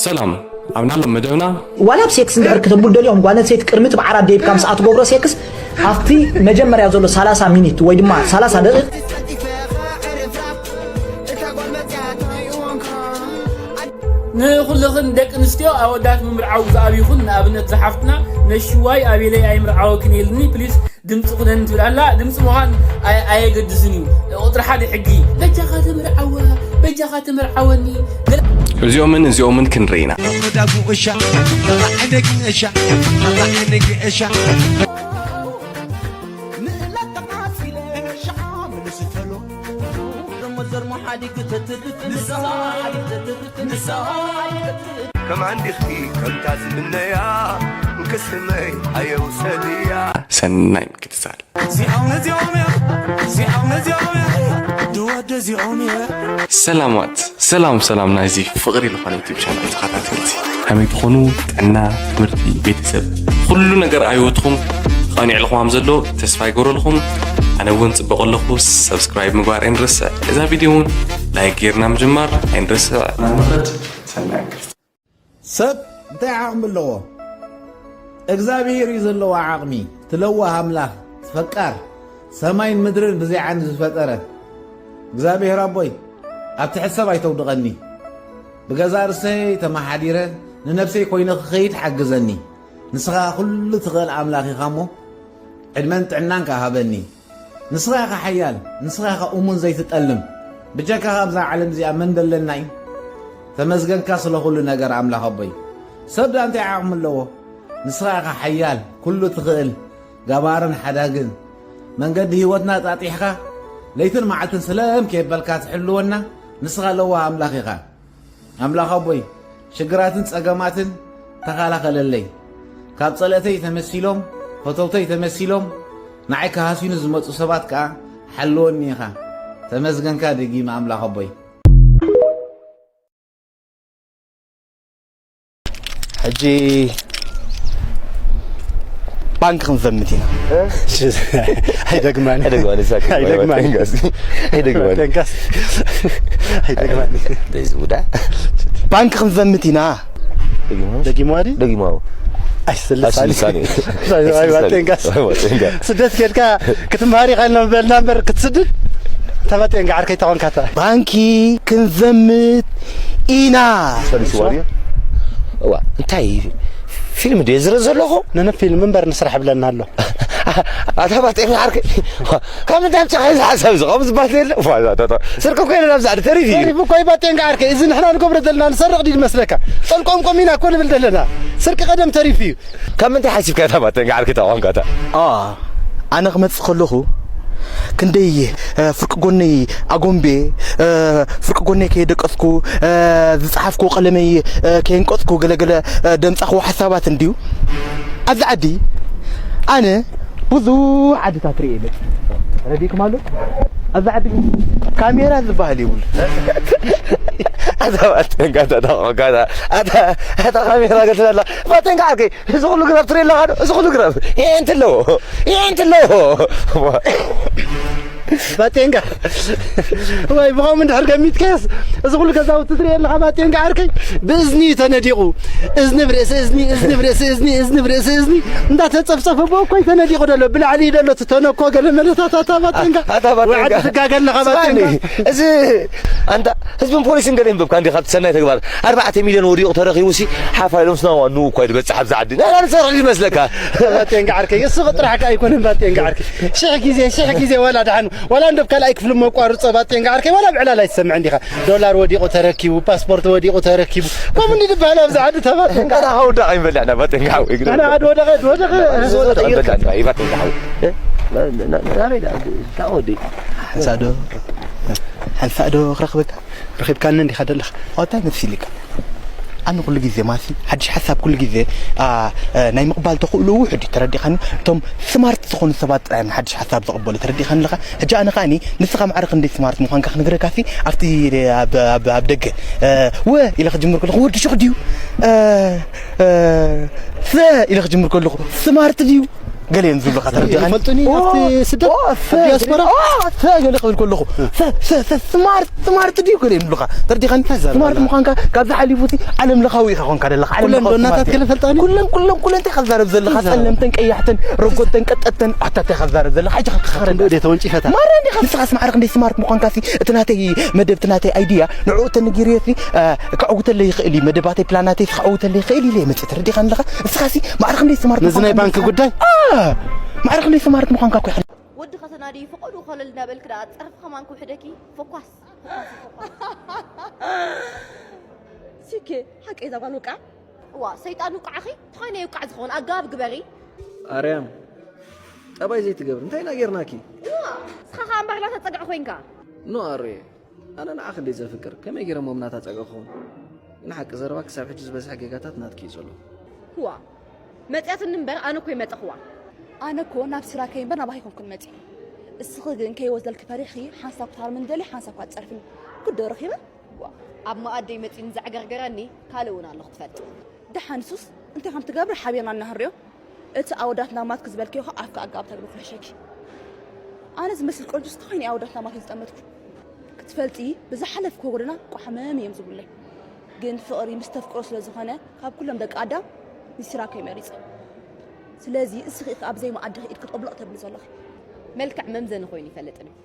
ሰላም፣ ኣብ ናሎም መደብና ዋላ ኣብ ሴክስ እንድሕር ክተብሉ ደልዮም ጓል ኣንስተይቲ ቅድሚ እቲ ብዓራት ደይብካ ምስኣ ትገብሮ ሴክስ ኣብቲ መጀመርያ ዘሎ ሰላሳ ሚኒት ወይ ድማ ሰላሳ ደቂቕ ንኹልኽን ደቂ ኣንስትዮ ኣወዳት ምምርዓው ዝኣብይኹን ንኣብነት ዝሓፍትና ነሽዋይ ኣቤለይ ኣይምርዓወክን የልኒ ፕሊስ ድምፂ ኩነን ትብል ኣላ ድምፂ ምዃን ኣየገድስን እዩ ቁፅሪ ሓደ ሕጊ በጃኻ ተምርዓዋ በጃኻ ተምርዓወኒ እዚኦምን እዚኦምን ክንርኢ ኢና። ከማን ዲኺ ከምታ ዝምነያ ክስመይ ኣየውሰድያ ሰናይ ምክትታል። እዚኦም እዚኦም እዮም እዚኦም እዚኦም እዮም ድወደ እዚኦም እዮም ሰላማት ሰላም ሰላም ናይዚ ፍቕሪ ዝኾነ ዩቲብ ቻናል ተኸታተልቲ ከመይ ትኾኑ? ጥዕና፣ ትምህርቲ፣ ቤተሰብ ኩሉ ነገር ኣብ ህይወትኹም ቐኒዕልኹም ከም ዘሎ ተስፋ ይገብረልኹም። ኣነ እውን ፅበቕ ኣለኹ። ሰብስክራይብ ምግባር ኣይንረስዕ። እዛ ቪድዮ እውን ላይክ ጌርና ምጅማር ኣይንረስዕ። ናብ ምኽድ ሰናይ እንክልቲ ሰብ እንታይ ዓቕሚ ኣለዎ? እግዚኣብሔር እዩ ዘለዎ ዓቕሚ። ትለዋህ ኣምላኽ፣ ፈቃር ሰማይን ምድርን ብዘይ ዓንዲ ዝፈጠረ እግዚኣብሔር ኣቦይ፣ ኣብ ትሕት ሰብ ኣይተውድቐኒ። ብገዛ ርእሰይ ተመሓዲረ ንነብሰይ ኮይነ ክኸይድ ሓግዘኒ። ንስኻ ኩሉ ትኽእል ኣምላኽ ኢኻ እሞ ዕድመን ጥዕናን ከኣ ሃበኒ። ንስኻ ኢኻ ሓያል፣ ንስኻ ኢኻ እሙን ዘይትጠልም። ብጀካኻ ኣብዛ ዓለም እዚኣ መን ደለና እዩ? ተመስገንካ ስለ ኩሉ ነገር ኣምላኽ ኣቦይ። ሰብ ደኣ እንታይ ዓቕሚ ኣለዎ? ንስኻ ኢኻ ሓያል፣ ኩሉ ትኽእል፣ ገባርን ሓዳግን። መንገዲ ህይወትና ጣጢሕካ ለይትን መዓልትን ስለም ከየበልካ ትሕልወና ንስኻ ለዋህ ኣምላኽ ኢኻ። ኣምላኽ ኣቦይ፣ ሽግራትን ጸገማትን ተኻላኸለለይ። ካብ ጸለእተይ ተመሲሎም፣ ፈተውተይ ተመሲሎም፣ ንዓይ ክሃስዩኒ ዝመጹ ሰባት ከኣ ሓልወኒ ኢኻ። ተመስገንካ ደጊመ ኣምላኽ ኣቦይ። ሕጂ ባንክ ክንዘምት ኢና። ኣይደግማን። ኣይደግማን፣ እዛ ኣይደግማን። ኣይደግማን። ኣይደግማን። ኣይደግማን። ደይ ዝውዳ። ባንክ ክንዘምት ኢና። ደጊማው ድዩ? ደጊማው። ኣይስልሳኒ። ኣይስልሳኒ። ኣይዋ፣ ቴንጋስ። ኣይዋ፣ ቴንጋ። ስደት ኬድካ ክትምሃር ኢኻ ኢልና ምበልና እምበር ክትስድድ ተባጤንጋ ዓርከይ ተኾንካታ። ባንኪ ክንዘምት ኢና። ሰሊስዋ ድዩ? እዋ፣ እንታይ ፊልም ድየ ዝርኢ ዘለኹ? ነነ ፊልም እምበር ንስራሕ ብለና ኣሎ። ኣታ ባጤንጋ ዓርከይ፣ ካብ ምንታይ ኣምፂእኻ እዚ ሓሳብ እዚ? ከምኡ ዝበሃል የለ። ዋ፣ እዛ፣ እታ፣ እታ፣ ስርቂ እኮ የለን ኣብዚ ዓዲ፣ ተሪፉ እዩ። ተሪፉ እኮ እዩ ባጤንጋ ዓርከይ። እዚ ንሕና ንገብሮ ዘለና ንሰርቕ ድዩ ዝመስለካ? ጠልቆምቆም ኢና እኮ ንብል ዘለና። ስርቂ ቀደም ተሪፉ እዩ። ካብ ምንታይ ሓሲብካ እታ ባጤንጋ ዓርከይ ተቋምካታ? ኣ፣ ኣነ ክመጽእ ከለኹ ክንደይ፣ እ፣ ፍርቂ ጎነይ ኣጎምቤ፣ እ፣ ፍርቂ ጎነይ ከየደቀስኩ፣ እ፣ ዝጸሓፍኩ ቀለመይ፣ እ፣ ከየንቀጽኩ ገለገለ፣ እ፣ ደምጻኽዎ ሓሳባት እንድዩ። ኣብዚ ዓዲ ኣነ ብዙሕ ዓድታት ርእየ መጽእ። ተረዲእኩም ኣሎ? ኣብዚ ዓዲ ግን ካሜራ ዝበሃል የብሉ። ኣታ ባጤንጋ፣ ኣታ፣ ኣታ፣ ኣታ፣ ኣታ ካሜራ ገትላ ኣላ። ባጤንጋ ዓርከይ፣ እዚ ኩሉ ግራብ ትርኢ ኣለኻ ዶ? እዚ ኩሉ ግራብ። ይሄ እንትን ኣለዎ። ይሄ እንትን ኣለዎ። ባጤንጋ። ወይ ብኸምኡ እንድሕር ገሚትካስ፣ እዚ ኩሉ ገዛውቲ ትርኢ ኣለኻ ባጤንጋ ዓርከይ? ብእዝኒ እዩ ተነዲቑ። እዝኒ ብርእሲ እዝኒ፣ እዝኒ ብርእሲ እዝኒ፣ እዝኒ ብርእሲ እዝኒ። እንዳተጸፍጸፈ ብኡ እኮ እዩ ተነዲቑ ዘሎ። ብላዕሊ እዩ ዘሎ እቲ ተነኮ ገለ መለታታታ ባጤንጋ። ኣታ ባጤንጋ። ወዓዲ ትጋገ ኣለኻ ስማዕኒ፣ ባጤንጋ። እዚ ኣንታ ህዝብን ፖሊስን ገለ ይንበብካ እንዲኻ ኣብቲ ሰናይ ተግባር። ኣርባዕተ ሚልዮን ወዲቑ ተረኺቡ ሲ ሓፋ ኢሎም ስናዋ ንኡ እኳ ይበጽሕ ኣብዛ ዓዲ። ናይና ንሰርሕ ድዩ መስለካ? ባጤንጋ ዓርከይ፣ እሱ ጥራሕ ከኣ ኣይኮነን ባጤንጋ ዓርከይ። ሽሕ ግዜ፣ ሽሕ ግዜ ዋላ ደሓን፣ ዋላ እንዶ ኣብ ካልኣይ ክፍሊ መቋርጾ ባጤንጋ ዓርከይ፣ ዋላ ኣብ ዕላል ኣይትሰምዕን ዲኻ? ዶላር ወዲቑ ተረኪቡ፣ ፓስፖርት ወዲቑ ተረኪቡ። ከምኡ እንዲ ዝበሃል ኣብዛ ዓዲ እታ ባጤንጋ። ኣና ሃውዳ ኣይንበልዕና ባጤንጋ ሓወይ፣ ግደ ኣና ኣድ ወደቐ፣ ወደቐ፣ ወደቐ። ኣይንበልዕና፣ ይባጤንጋ ሓወይ። እ? ና-፣ ና-፣ ናበይ ደኣ? እንታይ ወዲ? ሓንሳእ ዶ፣ ሓንሳእ ዶ ክረኽበካ? ረኺብካኒ እንዲኻ ዘለኻ። እንታይ መሲልካ? ኣነ ኩሉ ግዜ ማሲ ሓድሽ ሓሳብ ኩሉ ግዜ፣ ኣ፣ እ፣ ናይ ምቕባል ተኽእሎ ውሑድ እዩ፣ ተረዲኻኒ? እቶም ስማርት ዝኾኑ ሰባት ጥራይ እዮም ንሓድሽ ሓሳብ ዝቕበሉ፣ ተረዲኻኒ ኣለኻ? ሕጂ ኣነ ከኣኒ ንስኻ ማዕረ ክንደይ ስማርት ምዃንካ ክነግረካሲ፣ ኣብቲ፣ ኣብ፣ ኣብ፣ ኣብ ደገ፣ እ፣ ወ ኢለ ክጅምር ከለኹ፣ ወዲ ሹቕ ድዩ? እ፣ እ፣ ሰ ኢለ ክጅምር ከለኹ፣ ስማርት ድዩ? ገለ እዮም ዝብሉኻ፣ ተረዲኻኒ? ይፈልጡኒ፣ ኦ፣ ኣብቲ ስደት፣ ኦ፣ ኣብ ዲያስፖራ? ኦ፣ ፈ ገለ ክብል ከለኹ፣ ፈ፣ ፈ፣ ፈ፣ ስማርት፣ ስማርት ድዩ ገለ እዮም ዝብሉኻ፣ ተረዲኻኒ? እንታይ ዘረባ ስማርት ኣላ? ምዃንካ ካብዛ ሓሊፉ እቲ ዓለም ለኻዊ ኢኻ ኾንካ ዘለኻ፣ ዓለም ኩለን ለኻዊ ዶ እናታት ስማርት ገለ ፈልጣኒ? ኩለን፣ ኩለን፣ ኩለን እንታይ ከዛረብ ዘለኻ? እንታይ ዘረባ? ጸለምተን፣ ቀያሕተን፣ ረጎድተን፣ ቀጠጥተን፣ ኣታ እንታይ ከዛረብ ዘለኻ? ሕጂ ከክኸረኒ። እንዶ እደ ተወንጪፈታ። ማራ እንዲኻ ንስኻስ ማዕረ ክንደይ ስማርት ምዃንካሲ፣ እቲ ናተይ መደብ፣ እቲ ናተይ ኣይድያ፣ ንዕኡ ተነጊርዮሲ፣ እ፣ ከዕውተለይ ይኽእል እዩ፣ መደባተይ ፕላናተይ ከዕውተለይ ይኽእል ኢለ እየ መጽእ፣ ተረዲኻኒ ኣለኻ? ንስኻሲ ማዕረ ክንደይ ስማርት ነዚ ናይ ምዃንካ ባንክ ንስኻ ጉዳይ? አ፣ ማዕረ ክንደይ ስማርት ምዃንካ እኮ ይሕል-። ወዲ ከተናዲ ፈቐዱ ኮለል እናበልክ ደኣ ጸርፊ ከማን ክውሕደኪ። ፎኳስ፣ ፎኳስ፣ ፎኳስ። ሲኬ፣ ሓቀይ እዛ ጓል ውቃዕ? እዋ፣ ሰይጣን ውቃዕኺ? እንተኾይነ ይውቃዕ ዝኸውን ኣገባብ ግበሪ። ኣርያም፣ ጠባይ ዘይትገብሪ፣ እንታይ ኢና ጌርናኪ? እዋ፣ ንስኻ ኸኣ እምበር እናተጸግዐ ኮይንካ። ኖ ኣሮየ፣ ኣነ ንዓኺ እንድየ ዘፍቅር፣ ከመይ ገይረ እሞ ናታ ጸግዒ ክኸውን? ግን ሓቂ ዘረባ ክሳብ ሕጂ ዝበዝሐ ጌጋታት ናትኪ እዩ ዘሎ። እዋ፣ መጽያትኒ እምበር ኣነ እኮ ይመጸኽዋ። ኣነ እኮ ናብ ስራከይ እምበር ናባኺ ኣይኮንኩን መጽየ። እስኺ ግን ከይወስደልኪ ፈሪሕኺ ሓንሳብ ክትሃርምኒ ደልየ ሓንሳብ ክትጸርፍኒ። ግዶ ረኺበ? ዋ፣ ኣብ መኣደይ መጺኡ ንዘዕገርገረኒ ካልእ እውን ኣሎ ክትፈልጥ። ደሓን ንሱስ እንታይ ከም ትገብሪ ሓቢርና እናሃርዮ። እቲ ኣወዳት ናማት ክዝበልክዮ ኸ ኣፍካ ኣጋብ ተግቢ ክሕሸኪ። ኣነ ዝመስል ቆንጆ ስቲ ኾይነ ኣወዳት ናማት ዝጠመትኩ። ክትፈልጢ ብዝሓለፍክዎ ጎደና ቋሕመም እዮም ዝብሉለይ። ግን ፍቕሪ ምስ ተፍቅሮ ስለ ዝኾነ ካብ ኩሎም ደቂ ኣዳም ንሲራከይ መሪጸ። ስለዚ እስኺ ኢኺ ኣብ ዘይመኣድኺ ኢድ ክትቕብልቕ ተብሊ ዘለኺ። መልክዕ መምዘኒ ኮይኑ ይፈልጥን እዩ።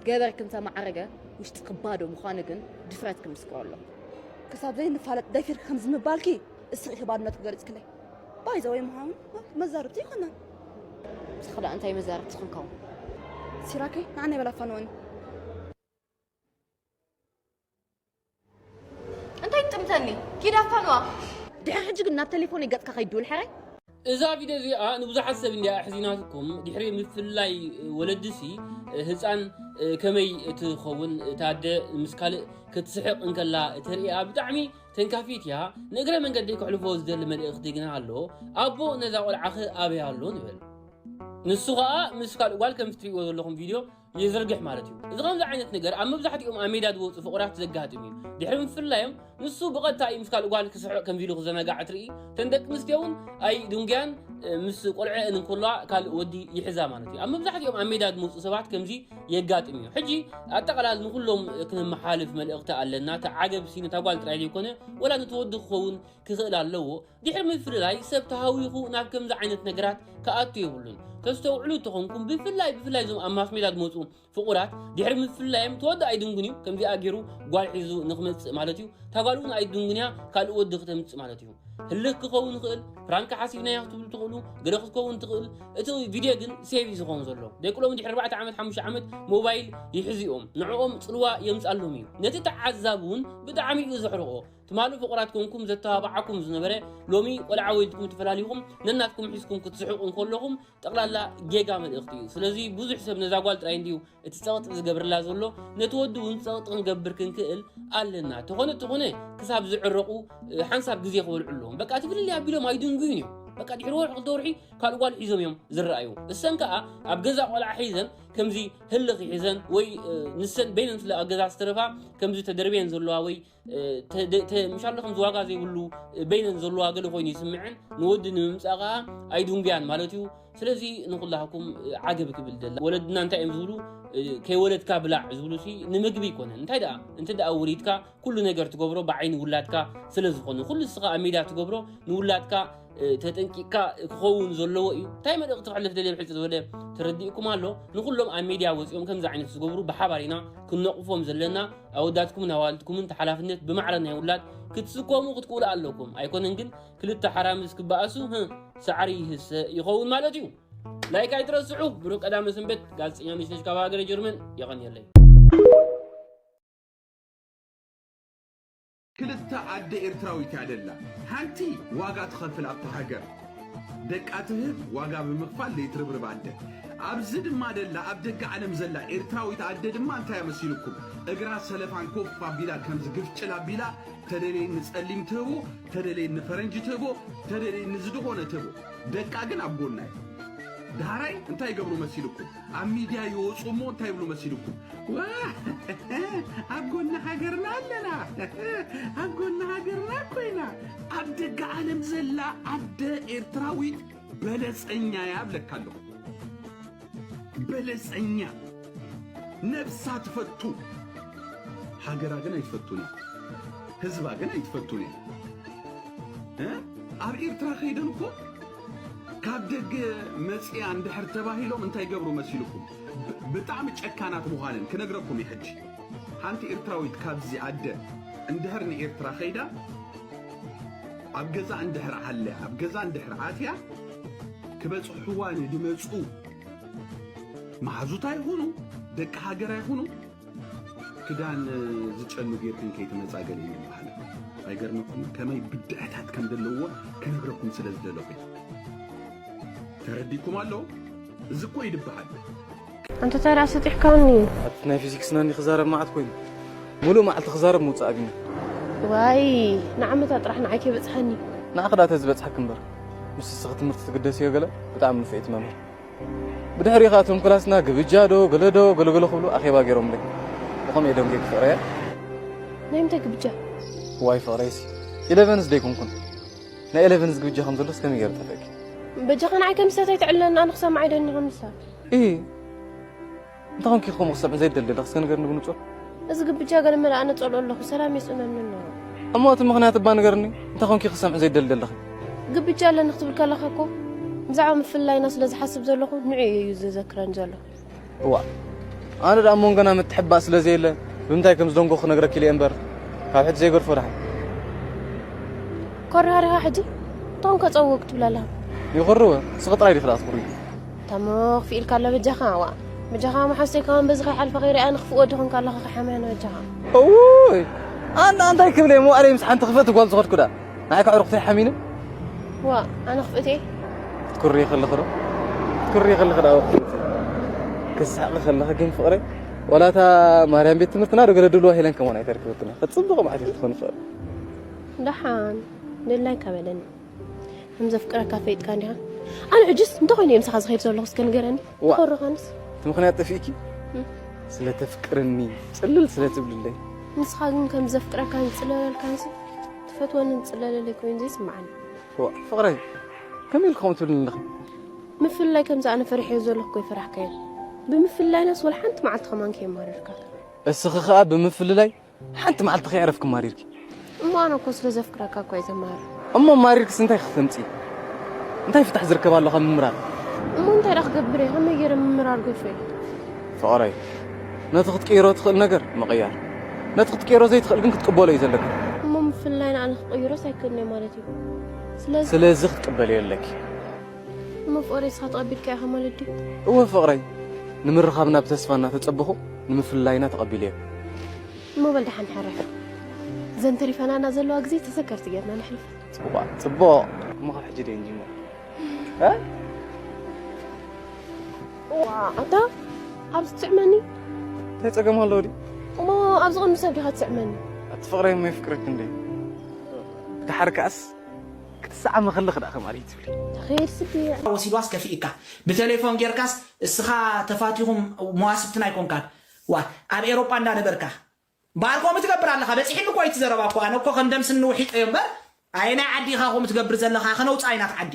ገበርኪ እንተማዕረገ ውሽጥኪ ባዶ ምዃኑ ግን ድፍረትኪ ምስክሮ ኣሎ። ክሳብ ዘይንፋለጥ ደፊርኪ ከምዚ ምባልኪ እስኺ ኢኺ ባዶነትኪ ገሊጽክለይ። ባይ ዘ ወይ ምዃኑ መዛርብቲ ኣይኮናን። ንስኺ ደኣ እንታይ መዛርብቲ ክንከውን? ሲራከይ ንዓና ይበላ ፋንወኒ። እንታይ ትጥምተኒ? ኪድ ኣፋንዋ። ድሕሪ ሕጂ ግን ናብ ቴሌፎነይ ገጽካ ከይትድውል ሕራይ። እዛ ቪድዮ እዚኣ ንብዙሓት ሰብ እንድያ ኣሕዚናትኩም። ድሕሪ ምፍልላይ ወለድሲ ህፃን ከመይ ትኸውን? እታ ኣደ ምስ ካልእ ክትስሕቕ እንከላ እተርእያ ብጣዕሚ ተንካፊት እያ። ንእግረ መንገደይ ከሕልፎ ዝደሊ መልእኽቲ ግና ኣሎ። ኣቦ ነዛ ቆልዓኸ ኣበይ ኣሎ ንበል። ንሱ ኸኣ ምስ ካልእ ጓል ከምቲ ትርእይዎ ዘለኹም ቪድዮ ይዝርግሕ ማለት እዩ። እዚ ከምዚ ዓይነት ነገር ኣብ መብዛሕትኦም ኣብ ሜዳ ዝወፁ ፍቑራት ዘጋጥም እዩ። ድሕሪ ምፍልላዮም ንሱ ብቐጥታ እዩ ምስ ካልእ ጓል ክስሕቕ ከምዚ ኢሉ ክዘናጋዕ ትርኢ። እተን ደቂ ኣንስትዮ እውን ኣይድንጉያን፣ እ፣ ምስ ቆልዐአን እንከለዋ ካልእ ወዲ ይሕዛ ማለት እዩ። ኣብ መብዛሕትኦም ኣብ ሜዳ ዝመፁ ሰባት ከምዚ የጋጥም እዩ። ሕጂ ኣጠቓላሊ ንኹሎም ክነመሓላልፍ መልእኽቲ ኣለና። እቲ ዓገብ ሲ ነታ ጓል ጥራይ ዘይኮነ ወላ ነቲ ወዲ ክኸውን ክኽእል ኣለዎ። ድሕሪ ምፍልላይ ሰብ ተሃዊኹ ናብ ከምዚ ዓይነት ነገራት ክኣቱ የብሉን። ተስተውዕሉ እንተኾንኩም ብፍላይ ብፍላይ እዞም ኣብ ማስ ሜዳ ዝመፁ ፍቑራት ድሕሪ ምፍላዮም እቲ ወዲ ኣይድንጉን እዩ። ከምዚኣ ገይሩ ጓል ሒዙ ንኽመጽእ ማለት እዩ። እታ ጓል እውን ኣይትድንጉን እያ ካልእ ወዲ ክተምጽእ ማለት እዩ። ህልኽ ክኸውን ይኽእል፣ ፕራንክ ሓሲብናዮ ክትብሉ ትኽእሉ፣ ገለ ክትከውን ትኽእል። እቲ ቪድዮ ግን ሴቭ እዩ ዝኸውን ዘሎ። ደቂ ሎሚ ድሕሪ ኣርባዕተ ዓመት፣ ሓሙሽተ ዓመት ሞባይል ይሕዙ እዮም። ንዕኦም ጽልዋ የምጽኣሎም እዩ። ነቲ ተዓዛቢ እውን ብጣዕሚ እዩ ዘሕርቖ። ትማሊ ፍቑራት ኮንኩም ዘተባብዓኩም ዝነበረ ሎሚ ቆልዓ ወሊድኩም ተፈላሊኹም ነናትኩም ሒዝኩም ክትስሕቑ እንከለኹም ጠቕላላ ጌጋ መልእኽቲ እዩ። ስለዚ ብዙሕ ሰብ ነዛ ጓል ጥራይ እንድዩ እቲ ጸቕጢ ዝገብርላ ዘሎ፣ ነቲ ወዲ እውን ጸቕጢ ክንገብር ክንክእል ኣለና። ተኾነ ተኾነ ክሳብ ዝዕረቑ፣ እ፣ ሓንሳብ ግዜ ክበልዑ ኣለዎም። በቃ እቲ ፍልልይ ኣቢሎም ኣይድንጉዩን እዮም። በቃ ድሕሪ ወርሒ ክልተ ወርሒ ካልእ ጓል ሒዞም እዮም ዝረኣዩ። እሰን ከኣ ኣብ ገዛ ቆልዓ ሒዘን ከምዚ ህልኽ ይሒዘን ወይ፣ እ፣ ንሰን በይነን ስለ ኣብ ገዛ ዝተረፋ ከምዚ ተደርብየን ዘለዋ ወይ እ፣ ተ-፣ ተ-፣ ምሻሎ ከም ዝዋጋ ዘይብሉ፣ እ፣ በይነን ዘለዋ ገለ ኮይኑ ይስምዐን፣ ንወዲ ንምምጻእ ከኣ ኣይድንጉያን ማለት እዩ። ስለዚ ንኹላህኩም፣ እ፣ ዓገብ ክብል ደላ። ወለድና እንታይ እዮም ዝብሉ? እ፣ ከይወለድካ ብላዕ ዝብሉ ሲ ንምግቢ ኣይኮነን። እንታይ ደኣ? እንተ ደኣ ወሊድካ ኩሉ ነገር ትገብሮ ብዓይኒ ውላድካ ስለ ዝኾነ፣ ኩሉ ንስኻ ኣብ ሜዳ ትገብሮ ንውላድካ፣ እ፣ ተጠንቂቕካ ክኸውን ዘለዎ እዩ። እንታይ መልእኽቲ ክሕልፍ ደልየ ብሕጽር ዝበለ ተረዲእኩም ኣሎ? ንኹሎም ኣብ ሜድያ ወጺኦም ከምዚ ዓይነት ዝገብሩ ብሓባር ኢና ክንነቕፎም ዘለና። ኣወዳትኩምን ኣዋልድኩምን እቲ ሓላፍነት ብማዕረ ናይ ውላድ ክትስከሙ ክትክእሉ ኣለኩም። ኣይኮነን ግን ክልተ ሓራምዝ ክበኣሱ፣ ህም፣ ሳዕሪ ይህሰ ይኸውን ማለት እዩ። ላይክ ኣይትረስዑ። ብሩክ ቀዳመ ሰንበት። ጋዜጠኛ ነሽነሽ ካብ ሃገረ ጀርመን። የቐንየለይ። ክልተ ኣደ ኤርትራዊት እያ ደላ። ሓንቲ ዋጋ ትኸፍል ኣብታ ሃገር፣ ደቃ ትህብ፣ ዋጋ ብምኽፋል ዘይትርብርብ ኣደ። ኣብዚ ድማ ደላ፣ ኣብ ደገ ዓለም ዘላ ኤርትራዊት ኣደ ድማ እንታይ እያ መሲልኩም? እግራ ሰለፋን ኮፍ ኣቢላ፣ ከምዚ ግፍጭል ኣቢላ፣ ተደለየኒ ጸሊም ትህቦ፣ ተደለየኒ ፈረንጂ ትህቦ፣ ተደለየኒ ዝድኾነ ትህቦ። ደቃ ግን ኣብ ጎና እዩ። ዳሕራይ እንታይ ይገብሩ መሲልኩም? ኣብ ሚድያ ይወፁ እሞ እንታይ ይብሉ መሲልኩም? ዋ፣ ኣብ ጎኒ ሃገርና ኣለና፣ ኣብ ጎኒ ሃገርና ኮይና። ኣብ ደገ ዓለም ዘላ ኣደ ኤርትራዊት በለጸኛ እያ እብለካ ኣለኹ። በለጸኛ፣ ነብሳ ትፈቱ፣ ሃገራ ግን ኣይትፈቱን እያ። ህዝባ ግን ኣይትፈቱን እያ። እ? ኣብ ኤርትራ ከይደን እኮ ካብ ደገ መጽያ እንድሕር ተባሂሎም እንታይ ገብሩ መሲልኩም? ብ-፣ ብጣዕሚ ጨካናት ምዃነን ክነግረኩም እየ ሕጂ። ሓንቲ ኤርትራዊት ካብዚ ዓደ እንድሕር ንኤርትራ ከይዳ፣ ኣብ ገዛ እንድሕር ዓለ፣ ኣብ ገዛ እንድሕር ኣትያ፣ ክበጽሕዋ ንድመጹ መሓዙታ ይኹኑ፣ ደቂ ሃገራ ይኹኑ፣ ክዳን ዝጨኑ ጌርክን ከይትመጻ ገለ ይበሃል። ኣይገርመኩም? ከመይ ብድዐታት ከም ዘለዎ ክነግረኩም ስለ ዝደለኹ። ተረዲኩም ኣሎ? እዚ እኮ ይድበሃል። ኣንተ ታይ ደኣ ሰጢሕካኒ? ኣብቲ ናይ ፊዚክስና እንዲ ክዛረብ መዓት ኮይኑ፣ ሙሉእ መዓልቲ ክዛረብ ምውጻእ ኣቢኒ። ዋይ፣ ንዓመታ ጥራሕ ንዓይ ከይበጽሓኒ። ንዓኺ ደኣ ተዝበጽሓኪ እምበር፣ ምስ እስኺ ትምህርቲ ትግደስዮ ገለ። ብጣዕሚ ንፍዒት መምህር። ብድሕሪኡ ኸኣ እቶም ክላስና ግብጃ ዶ ገለ ዶ ገለገለ ክብሉ ኣኼባ ገይሮምለይ። ብኸምኡ እየ ደንጒየ ክፍቕረያ። ናይ ምንታይ ግብጃ? ዋይ ፍቕረይሲ፣ ኢለቨንስ ደይኮንኩን። ናይ ኤለቨንስ ግብጃ ከም ዘሎስ ከመይ ገይሩ ጠፍእኪ? በጃኻ ንዓይ ከም ስህተት ኣይተዕልለኒ፣ ኣነ ክሰምዓ ኣይደኒ ከም ንሳ። እሂ፣ እንታይ ኮንኪ ከምኡ ክሰምዕ ዘይደሊ ዘለኺ እስከ ንገርኒ ብንጹር? እዚ ግብጃ ገለ መለ ኣነ ጸልኦ ኣለኹ፣ ሰላም የስእነኒ ኣሎ። እሞ እቲ ምኽንያት እባ ንገርኒ፣ እንታይ ኮንኪ ክሰምዕ ዘይደሊ ዘለኺ? ግብጃ ኣለኒ ክትብል ከለኻ እኮ ብዛዕባ ምፍልላይና ስለ ዝሓስብ ዘለኹ ንዑ እዩ ዘዘክረኒ ዘሎ። እዋ፣ ኣነ ደኣ ኣብ መንጎና ምትሕብባእ ስለ ዘየለ ብምንታይ ከም ዝደንጎ ክነግረኪ ኢለ እየ እምበር፣ ካብ ሕጂ ዘይገድፎ ደሓን። ኮሪኻ ዲኻ ሕጂ? እንታይ ኮንካ ጸውዕ ክትብል ኣለኻ? ይኹርወ፣ ንስኺ ጥራይ ዲኺ ደኣ ትኹርዩ? ታሞ ክፍእ ኢልካ ኣሎ በጃኻ፣ ዋእ። በጃኻ መሓዝተይ ከማን በዚ ከይሓልፈ ከይሪኣ ንኽፍእ ወዲ ኮንካ ኣለኻ፣ ከሓምያ ንበጃኻ። እውይ፣ ኣነ እንታይ ክብል እየ፣ መዋእለይ ምስ ሓንቲ ክፍእቲ ጓል ዝኸድኩ ደኣ። ንዓይ ከዕርኹተይ ሓሚነ? ዋእ፣ ኣነ ክፍእቲ እየ? ክትኩርሪ ከለኺ ዶ? ክትኩርሪ ከለኺ ደኣ ክፍእቲ። ክስሕቂ ከለኺ ግን ፍቕረይ፣ ዋላ እታ ማርያም ቤት ትምህርትና ዶ ገለ ድልዋ ሄለን ከማን ኣይተርክበክና። ክትጽብቕ መዓት ኢኺ ትኾኒ ፍቕረይ። ደሓን፣ ደላይካ በለኒ። ከም ዘፍቅረካ ፈይጥካ እንዲኻ። ኣነ ሕጅስ እንታይ ኮይኑ እየ ምሳኻ ዝኸይድ ዘለኹ እስከ ንገረኒ። ዋ። ኮረኻንስ። እቲ ምኽንያት ጠፊእኪ? እም። ስለ ተፍቅርኒ፣ ጽልል ስለ ትብልለይ። ንስኻ ግን ከም ዘፍቅረካን ዝጽለለልካንሲ፣ ትፈትወንን ትጽለለለይ ኮይኑ ዘይስምዓኒ። ዋ፣ ፍቕረይ፣ ከመይ ኢልኪ ከምኡ ትብልኒ ኣለኺ? ምፍልላይ ከምዚ ኣነ ፈሪሐዮ ዘለኹ እኮ ኣይፈራሕካዮን። ብምፍልላይናስ ወላ ሓንቲ መዓልቲ ከማን ከየማረርካ። እስኺ ኸኣ ብምፍልላይ ሓንቲ መዓልቲ ከየዕረፍኪ ማሪርኪ። እሞ ኣነ እኮ ስለ ዘፍቅረካ እኮ እየ ዘማርር። እሞ ማሪርክስ እንታይ ክተምጽኢ? እንታይ ፍታሕ ዝርከብ ኣሎ ካብ ምምራር? እሞ እንታይ ደኣ ክገብር እየ? ከመይ ገይረ ምምራር ገድፎ እየ? ፍቕረይ፣ ነቲ ክትቅይሮ ትኽእል ነገር ምቕያር፣ ነቲ ክትቅይሮ ዘይትኽእል ግን ክትቅበሎ እዩ ዘለካ። እሞ ምፍልላይና ኣነ ክቕይሮስ ኣይክእልን እየ ማለት እዩ። ስለዚ ስለዚ ክትቅበልዮ ኣለኪ። እሞ ፍቕረይ ንስኻ ተቐቢልካዮ ኢኻ ማለት ድዩ? እወ ፍቕረይ፣ ንምርኻብና ብተስፋ እናተጸበኹ ንምፍልላይና ተቐቢለዮ። እሞ በል ደሓን ሕረፍ። እዘን ተሪፈናና ዘለዋ ግዜ ተዘከርቲ ጌርና ነሕልፈን። ጽቡቕ፣ ጽቡቕ። እሞ ካብ ሕጂ ደይ ንጅምር። እ? ዋ፣ ኣታ ኣብዚ ትስዕመኒ? እንታይ ጸገም ኣለዎ ድዩ? እሞ ኣብዚ ቅድሚ ሰብ ዲኻ ትስዕመኒ? ኣቲ ፍቕረይ እሞ የፍቅረኪ እንዴ? ደሓር ከኣስ ክትሰዓሚ ከለኺ ደኣ ከማን እዩ ትብሊ። ተኸይድ ስዲ። ወሲድዋስ ከፊእካ። ብቴሌፎን ጌርካስ እስኻ ተፋቲኹም መዋስብትና ኣይኮንካን። ዋ፣ ኣብ ኤሮጳ እንዳነበርካ። ባር ከምኡ ትገብር ኣለኻ። በጺሕኒ እኮ እዩ እቲ ዘረባ እኮ። ኣነ እኮ ከም ደም ስኒ ውሒጠዮ እምበር፣ ኣየናይ ዓዲ ኢኻ ከምኡ ትገብር ዘለኻ? ከነውጽኣ ኢና እቲ ዓዲ።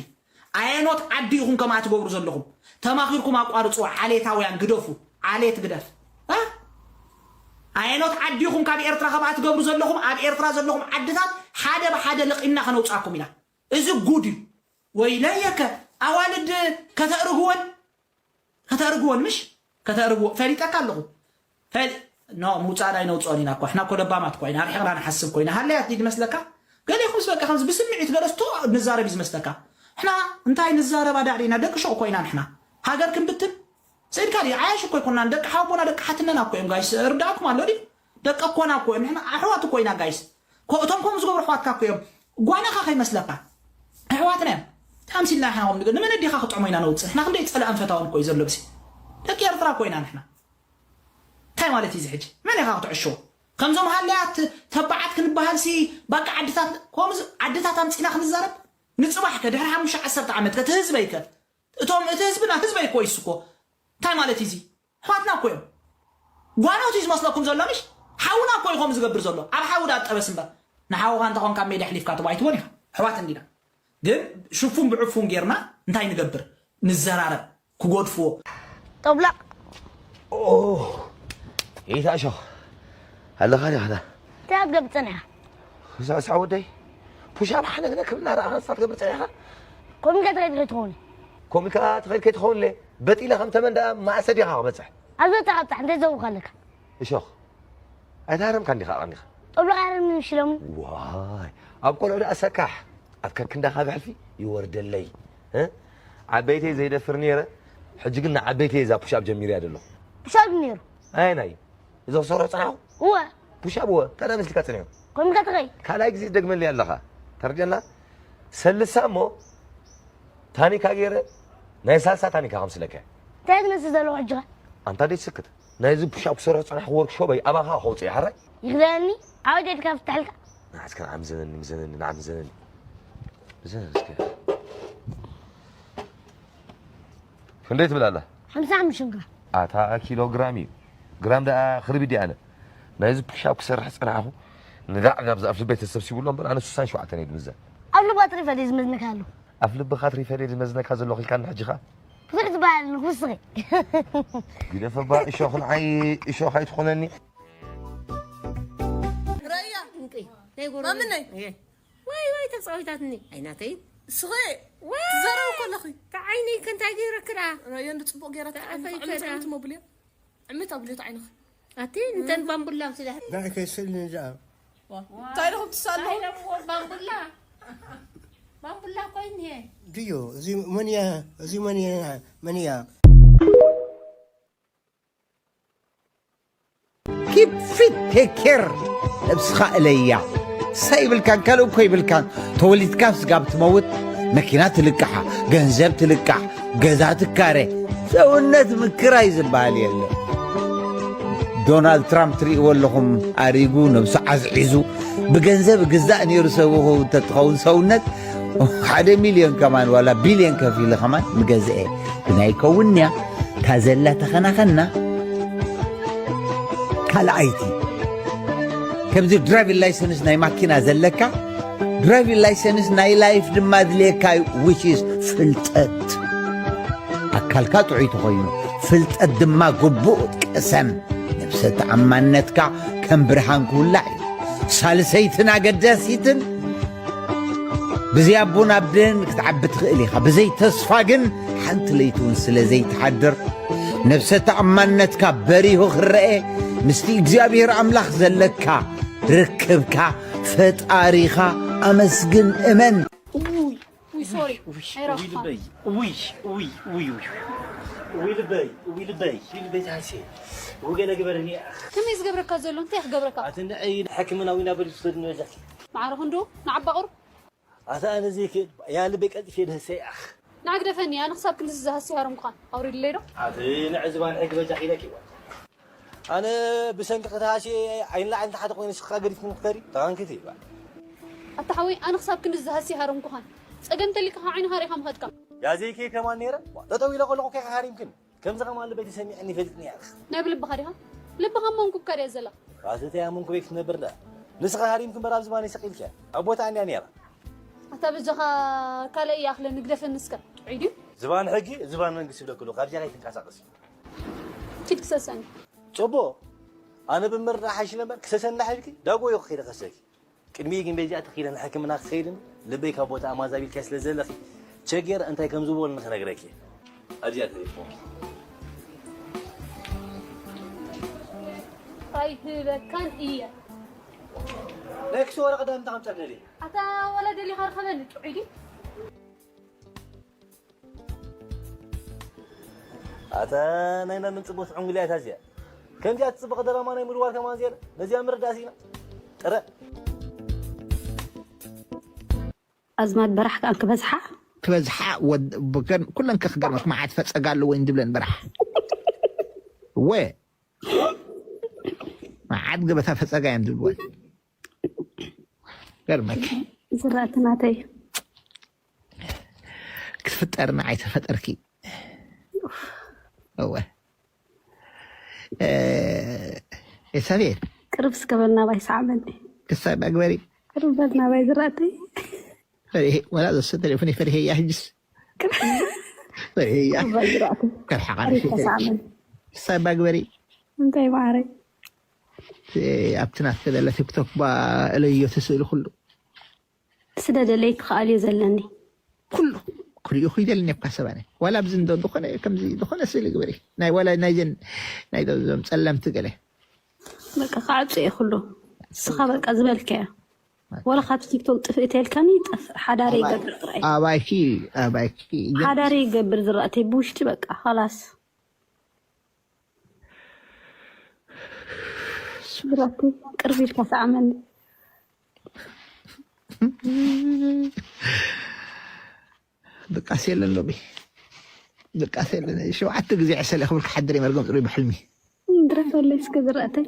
ኣየኖት ዓዲ ኢኹም ከምኣ ትገብሩ ዘለኹም? ተማኺርኩም ኣቋርጽዎ። ዓሌታውያን ግደፉ። ዓሌት ግደፍ። እ? ኣየኖት ዓዲ ኢኹም ካብ ኤርትራ ከምኣ ትገብሩ ዘለኹም? ኣብ ኤርትራ ዘለኹም ዓድታት ሓደ ብሓደ ለቒምና ከነውጽኣኩም ኢና። እዚ ጉድ እዩ። ወይለየከ፣ ኣዋልድ ከተእርግወን፣ ከተእርግወን ምሽ? ከተእርግዎ፣ ፈሊጠካ ኣለኹ። ፈሊ-፣ ኖ፣ ምውጻእ ኣይነውጽኦን ኢና እኮ። እሕና እኮ ለባማት እኮ ኢና፣ ኣርሒቕና ንሓስብ እኮ ኢና። ሃለያት ድዩ ዝመስለካ? ገሌኹምስ በቃ ከምዚ ብስምዒት ገለስቶ ንዛረብ እዩ ዝመስለካ። እሕና እንታይ ንዛረብ ኣዳዕዲና፣ ደቂ ሹቕ እኮ ኢና ንሕና። ሃገር ክንብትን? ስኢልካ ድዩ? ዓያሽ እኮ ኣይኮናን። ደቂ ሓውቦና፣ ደቂ ሓትነና እኮ እዮም ጋይስ። እርዳእኩም ኣሎ ድዩ? ደቂ ኣኮና እኮ እዮም። ንሕና ኣሕዋት እኮ ኢና ጋይስ። ኮ-፣ እቶም ከምኡ ዝገብሩ ኣሕዋትካ እኮ እዮም። ጓናኻ ከይመስለካ። ኣሕዋትና እዮም። እንታይ ኣምሲልና ንሕና ከምኡ ንገ-፣ ንመን ኣዴኻ ክጥዕሞ ኢና ነውጽእ? ንሕና ክንደይ ጸላእን ፈታውን እኮ እዩ ዘሎ ብሲ። ደቂ ኤርትራ እኮ ኢና ንሕና። እንታይ ማለት እዩ እዚ ሕጂ? መን ኢኻ ክትዕሽዎ? ከምዞም ሃለያት ተባዓት ክንበሃልሲ ባቃ ዓድታት፣ ከምዚ ዓድታት ኣምጺእና ክንዛረብ? ንጽባሕ ከ ድሕሪ ሓሙሽተ ዓሰርተ ዓመት ከ እቲ ህዝበይ ከ? እቶም እቲ ህዝብና ህዝበይ እኮ እዩ እኮ። እንታይ ማለት እዩ እዚ? ኣሕዋትና እኮ እዮም። ጓኖት እዩ ዝመስለኩም ዘሎ ምሽ? ሓውና እኮ እዩ ከምኡ ዝገብር ዘሎ። ኣብ ሓዊ ዳጠበስ እምበር። ንሓውኻ እንተኾንካ ኣብ ሜዳ ኣሕሊፍካ ትቦ ኣይትቦን ኢኻ። ኣሕዋት እንዲና። ግን ሽፉን ብዕፉን ጌርና እንታይ ንገብር? ንዘራረብ። ክጎድፍዎ። ጠብላቕ ይታ እሾኽ ኣለኻ ዲኻ ዳ እንታይ ክትገብር ጸኒሕካ? ሳሳ ወደይ ፑሻብ ሓነግነ ክብልና ረኣኻ ንሳ ትገብር ጸኒኻ ኮሚካ ትኸይድ ከይትኸውን ኮሚካ ትኸይድ ከይትኸውን ለ በጢለ ከም ተመን ደኣ ማእሰ ዲኻ ክበጽሕ ኣብ ዘተቐጣሕ እንታይ ዘውካ ኣለካ? እሾኽ ኣይተሃረምካ እንዲኻ ኣቐኒኻ ጠብላቕ ያረምኒ ሽለሙ ዋይ ኣብ ቆልዑ ደኣ ሰካሕ ኣብ ከክንዳኻ ብሕልፊ ይወርደለይ እ? ዓበይተይ ዘይደፍር ነይረ ሕጂ ግን ንዓበይተይ እዛ ፑሻብ ጀሚርያ ደለኹ ፑሻብ ነይሩ ኣየናይ እዚ ክሰርሖ ፀናኹ እወ ፑሻብ እወ ታዲያ መስሊካ ፀኒሑ ኮሚካ ትኸይድ ካልኣይ ግዜ ደግመለይ ኣለኻ ተረድአና ሰልሳ እሞ ታኒካ ገይረ ናይ ሳልሳ ታኒካ ከምስለካ እንታይ ትመስል ዘለኹ ሕጂ ኸ ኣንታ ደይ ትስክት ናይዚ ፑሻብ ክሰርሖ ፀናሕኩ ወርክሾበይ ኣባኻ ከውፅእ ሓራይ ይኽደለኒ ዓወት የድካ ፍትሐልካ ንዓስከ ንዓም ዘነኒ ምዘነኒ ንዓም ዘነኒ ምዘነኒ እስከ ክንደይ ትብል ኣላ ሓምሳ ሓሙሽተ ግራም ኣታ ኪሎ ግራም እዩ ግራም ደኣ ክርቢድ ኣነ ናይዚ ፑሻብ ክሰርሕ ፀናሕኩ ንዳዕ ጋብዚ ኣፍ ልበይ ተሰብሲቡ ኣሎ እምበር ኣነ ስሳን ሸውዓተን እየ ዝምዘን ኣብ ልባ ትሪፈ ድዩ ዝመዝነካ ኣሎ ኣፍ ልብኻ ትሪፈ ድየ ዝመዝነካ ዘለኹ ኢልካኒ ሕጂኻ ብዙሕ ዝበሃል ንክውስኺ ግደፈባ እሾኽ ንዓይ እሾኽ ኣይትኾነኒ ረያ እንቂ ናይ ጎረ ማምነይ ወይ ወይ ተጻዊታትኒ ኣይናተይ ስኺ ትዘረብ ከለኺ ተዓይነይ ከንታይ ገይረክዳ ረያ እንዲ ጽቡቕ ገይራ ተዓፈይ ትዓይነይ ከዳ። ዕምት መብልያ ዕምት ኣብልዮ ተዓይንኺ ኣቲ እንተን ባምቡላ ምስላ ንዕ ከይስእልኒ እዚኣ እንታይ ኢኹም ትሳለኹ ባምቡላ ባምቡላ ኮይን እየ ድዮ እዚ መን እያ እዚ መን እያ መን እያ Keep fit, take care. ነብስኻ እለያ። ሳይብልካን ካልእ እኮ ይብልካን ተወሊድካ ስጋብ ትመውት መኪና ትልቃሓ ገንዘብ ትልቃሕ ገዛ ትካረ ሰውነት ምክራይ ዝበሃል የለ ዶናልድ ትራምፕ ትርእይዎ ኣለኹም ኣሪጉ ነብሱ ዓዝዒዙ ብገንዘብ ግዛእ ነይሩ ሰብኹ እንተትኸውን ሰውነት ሓደ ሚልዮን ከማን ዋላ ቢልዮን ከፊለ ከማን ምገዝአ ግና ይከውን እያ እታ ዘላ ተኸናኸና ካልኣይቲ ከምዚ ድራይቪን ላይሰንስ ናይ ማኪና ዘለካ ድራይቪን ላይሰንስ ናይ ላይፍ ድማ ድልየካ እዩ which is ፍልጠት ኣካልካ ጥዑይ ተኾይኑ ፍልጠት ድማ ግቡእ ቅሰም ነብሰ ተኣማንነትካ ከም ብርሃን ክውላዕ እዩ ሳልሰይትን ኣገዳሲትን ብዘይ ኣቦን ኣደን ክትዓቢ ትኽእል ኢኻ ብዘይ ተስፋ ግን ሓንቲ ለይቲ እውን ስለ ዘይትሓድር ነብሰ ተኣማንነትካ በሪሁ ክረአ ምስቲ እግዚኣብሔር ኣምላኽ ዘለካ ርክብካ ፈጣሪኻ ኣመስግን እመን ውይ ሶሪ ኣይረኽኻን ውይ ውይ ውይ ውይ ውይ ውይ ልበይ ውይ ልበይ ውይ ልበይ ታይሴ ውገለ ግበረኒ ከመይ ዝገብረካ ዘሎ እንታይ ክገብረካ ኣትንዐይ ንሕክምና ዊና በል ዝሰድኒ በጃኪ ማዕረ ክንዱ ንዓባ ቁር ኣታ ኣነ ዘይክእል ያ ልበይ ቀልጢፈ ደህሰ ይኣኽ ንዓግደፈኒ ኣነ ክሳብ ክንድዚ ዝሃሲ ሃረምኳን ኣውሪድለይ ዶ ኣቲ ንዕዝባ ንሕጊ በጃኺ ኢለኪ ኣነ ብሰንኪ ክትሃሲ ዓይንላ ዓይንቲ ሓደ ኮይነ ስኻ ገዲፍኩም ክትከዲ ተቐንክቲ ይባል ኣታ ሓወይ ኣነ ክሳብ ክንድዚ ዝሃሲ ሃረምኩኻን ጸገም ተሊካ ካብ ዓይንኻ ሪኻ ምኸድካ ያ ዘይከ ከማን ነይረ ጠጠው ኢለ ከለኹ ከይካ ሃሪምክን ከምዚ ከማን ልበይ ተሰሚዐኒ ይፈልጥኒ ያለኽ ናይ ብልብኻ ዲኻ ልብኻ መንኩብካ ድያ ዘላ ራስተ ያመንኩ ቤት ክትነብር ዳ ንስኻ ሃሪምክን በራብ ዝባነይ ሰቂልካ ኣብ ቦታ እንያ ነይራ ኣታ በጃኻ ካልእ ይኣኽለ ንግደፈኒ እስከ ጥዑይ ድዩ ዝባን ሕጊ ዝባን መንግስቲ ይብለክሉ ካብዚኣ ከይትንቀሳቀስ ኪድ ክሰሰኒ ጽቡቕ ኣነ ብምርዳ ሓይሽ ነበር ክሰሰኒ ዳሕልኪ ዳጎ ይኹ ከይደ ከሰኪ ቅድሚ ግን በዚኣ ተኺለ ንሕክምና ክኸይድን ልበይ ካብ ቦታ ኣማዛቢልካ ስለ ዘለኺ ቸጌር እንታይ ከም ዝበሉ ንኽነግረኪ ኣብዚኣ ተሪፎ ኣይህበካን እየ ናይ ክሲ ወረቐት ዳምታ ከምፀር ደሊ ኣታ ወላ ደሊኻ ርከበኒ ጥዑይ ድዩ ኣታ ናይ መን ጽቡት ዕንጉልያ እታ እዚኣ ከምዚኣ ትጽብቕ ደራማ ናይ ምድዋል ከማን ዝየለ ነዚኣ ምርዳእ ሲና ጥረ ኣዝማድ በራሕ ከኣ ክበዝሓ ክበዝሓ ኩለን ከክገርመክ መዓት ፈጸጋ ኣለዎ እንድብለን በራሕ ወ መዓት ገበታ ፈጸጋ እየን ዝብልወን ገርመክ ዝራእቲ ናተይ ክትፍጠርና ኣይተፈጠርኪ እወ ኤልሳቤጥ ቅርብ እስከ በል ናባይ ሰዓበኒ ክሳብ ኣግበሪ ቅርብ በል ናባይ ዝራእተይ ፈሪሄ፣ ወላ ዘሰ ቴሌፎን ፈሪሄ እያ ሕጅስ። ፈሪሄ እያ። ከርሓቓ ርሽ ተሳምን። ሳባ ግበሪ። እንታይ ማዕረይ? ኣብቲ ናትከ ዘለ ቲክቶክ ባ እለዮ ትስእሊ ኩሉ። ስደደለይ ክኸኣል እየ ዘለኒ። ኩሉ ክሪኡ ክይደልኒ እኳ ሰባነ። ዋላ ኣብዚ እንዶ ዝኾነ ከምዚ ዝኾነ ስእሊ ግበሪ። ናይ ዋላ ናይዘን ናይ ዞም ጸለምቲ ገለ። በቃ ክዓጹ እየ ኩሉ። ስኻ በቃ ዝበልካዮ። ወላ ካብ ቲክቶክ ጥፍእ ተልካኒ ይጠፍእ። ሓዳሪ ይገብር ጥራይ። ኣባይኪ፣ ኣባይኪ። ሓዳሪ ይገብር ዝራእተይ ብውሽጢ በቃ ኸላስ። ስድራቲ ቅርብ ኢልካ ሰዓመኒ። ድቃስ የለን ሎሚ። ድቃስ የለን። ሸውዓተ ግዜ ዕሰለ ክብል ክሓድር እየ መርገም ጽሩይ ብሕልሚ። ድረፈለይ እስከ ዝራእተይ።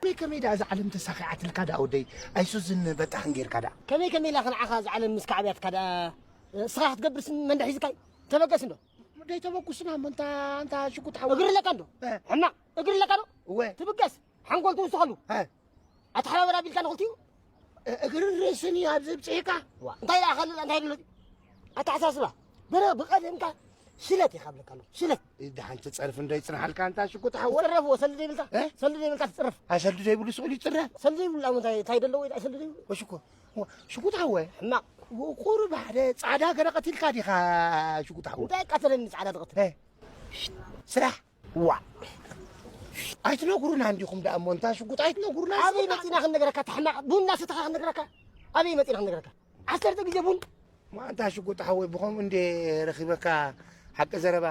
ከመይ ከመይ ደኣ እዛ ዓለም ተሳኺዓትልካ ደኣ ወደይ? ኣይሱዝን በጣሕን ጌርካ ደኣ። ከመይ ከመይ ኢላ ክንዓኻ እዛ ዓለም ምስ ካዕብያትካ ደኣ? እስኻ ክትገብርስ መን ደሒዝካይ? ተበገስ እንዶ። ደይ ተበጉስና እሞ እንታ፣ እንታ ሽጉጥ ሓወ። እግሪ ኣለካ እንዶ? እ። ሕማቕ እግሪ ኣለካ ዶ? እወ። ትብገስ። ሓንጎል ትውስኸሉ። እ። ኣተሓባበር ኣቢልካ ንኽልቲኡ? እ-፣ እግርን ርእስን እዩ ኣብዚ ብጽሒካ። ዋ፣ እንታይ ደኣ ኸልእ እንታይ ደሎ? ኣተሓሳስባ። በረ ብቐደምካ ሽለት ኢኻ ብለካ ኣሎ። ሽለት። ደሓን ትጸርፍ እንዶ ይጽንሓልካ እንታ ሽጉጥ ሓወ። ትጽረፍ፣ ወ-፣ ሰልዲ ዘይብልካ? እ? ሰልዲ ዘይብልካ ትጽረፍ። ኣ፣ ሰልዲ ዘይብሉ ስቕ ኢሉ ይጽረፍ? ሰልዲ ዘይብሉ ኣሞ እንታይ፣ እንታይ ደሎ ወይ ደኣ ሰልዲ ዘይብሉ? ወሽኮ። ወ-፣ ሽጉጥ ሓወ። ሕማቕ። ወ-፣ ቁሩብ ሓደ ጻዕዳ ገለ ቀቲልካ ዲኻ ሽጉጥ ሓወ? እንታይ ቀተለኒ ጻዕዳ ትቐትል? እ። ስራሕ። ዋ። ኣይትነግሩና እንዲኹም ደኣ እሞ፣ እንታ ሽጉጥ ኣይትነግሩና። ኣበይ መጺና ክንነግረካ፣ ተሕማቕ ቡን እናሰተኻ ክንነግረካ? ኣበይ መጺና ክንነግረካ? ዓሰርተ ግዜ ቡን። ማ፣ እንታ ሽጉጥ ሓወይ፣ ብኸምኡ እንዴ ረኺበካ፣ ሓቂ ዘረባ።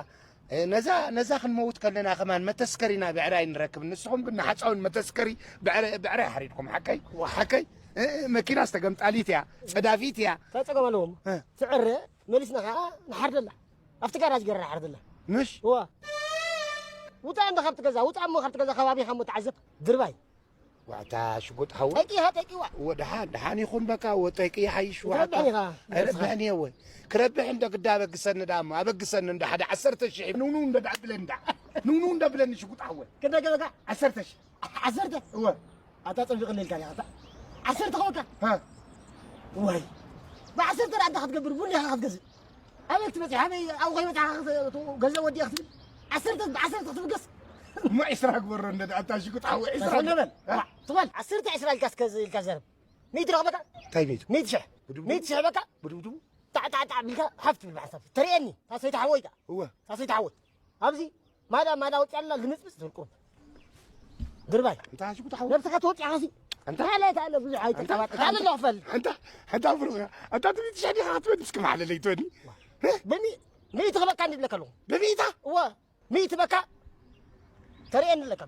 እ፣ ነዛ፣ ነዛ ክንመውት ከለና ከማን መተስከሪና ብዕራይ ንረክብ። ንስኹም ግን ንሓጻውን መተስከሪ ብዕረ-፣ ብዕራይ ሓሪድኩም፣ ሓቀይ? ዋ። ሓቀይ? እ፣ እ፣ መኪናስ ተገምጣሊት እያ፣ ጸዳፊት እያ። እንታይ ጸገም ኣለዎም? እ። ትዕረ፣ መሊስና ከኣ ንሓርደላ። ኣብቲ ጋራጅ ገይራ ንሓርደላ። ምሽ? እዋ። ውጻእ እንዶ ካብቲ ገዛ፣ ውጻእ እሞ ካብቲ ገዛ ከባቢኻ እሞ ተዓዘብ። ድርባይ። ዋዕታ ሽጉጥ ሓወ። ጠቂኻ፣ ጠቂዋ። ወ-፣ ደሓን፣ ደሓን ይኹን በቃ፣ ወ-፣ ጠቂ ይሓይሽ ዋዕታ። ትረብሕን ኢኻ። ኣይረብሕን እየ ወ። ክረብሕ እንዶ ግዳ ኣበግሰኒ ደኣ እሞ፣ ኣበግሰኒ እንዶ ሓደ ዓሰርተ ሽሕ። ንውንው እንዶ ደኣ ብለኒ ደኣ። ንውንው እንዶ ብለኒ ሽጉጥ ሓወ። ክንደይ ገበካ? ዓሰርተ ሽሕ። ዓሰርተ? እወ። ኣታ ጸቢቕኒ ኢልካ ዲኻ ኣታ? ዓሰርተ ኸውካ? ሃ። ወይ። ብዓሰርተ ደኣ እንታይ ክትገብር? ቡን ኢኻ ክትገዝእ። ኣበይ ክትበጽሕ? ኣበይ ኣብኡ ከይበጽሓ ክት-፣ ገንዘብ ወዲኣ ክትብል? ዓሰርተ፣ ብዓሰርተ ክትብገስ? እሞ ዒስራ ግበሮ እንደ ኣታ ሽጉጥ ሓወ፣ ዒስራ። ተፈለበል። ሃ። ትበል። ዓሰርተ ዒስራ ኢልካ እስከ ዝ-፣ ኢልካ ዘረብ። ሚእቲ ረኽበካ? እንታይ ሚእቲ? ሚእቲ ሽሕ። ብድብድቡ? ሚእቲ ሽሕ በቃ? ብድብድቡ? ጣዕ፣ ጣዕ፣ ጣዕ ቢልካ ሓፍ ትብል ብሓሳብ። ተርእየኒ። ታሰይቲ ሓወይ ከኣ። እወ። ታሰይቲ ሓወይ። ኣብዚ ማዳ፣ ማዳ ወፂኣላ ልምፅምፅ ትብል ቁሩብ። ድርባይ። እንታይ ሽጉጥ ሓወይ? ነብስኻ ትወፅእ ኢኻ ሲ። እንታይ? ታለ፣ ታለ ብዙሕ ኣይተቀባጥር። እንታይ? ታለ ዶ ክፈል? እንታይ? እንታይ ብሩኽ? ኣንታ ትብሊ ትሽሕ ዲኻ ክትበል እስኪ ማዕለለይ ትበኒ? እ? ብሚ-፣ ሚእቲ ክበካ እንዲ ብለካ ኣለኹ። ብሚእታ? እወ። ሚእቲ በካ ተርእየኒ ኣለካ።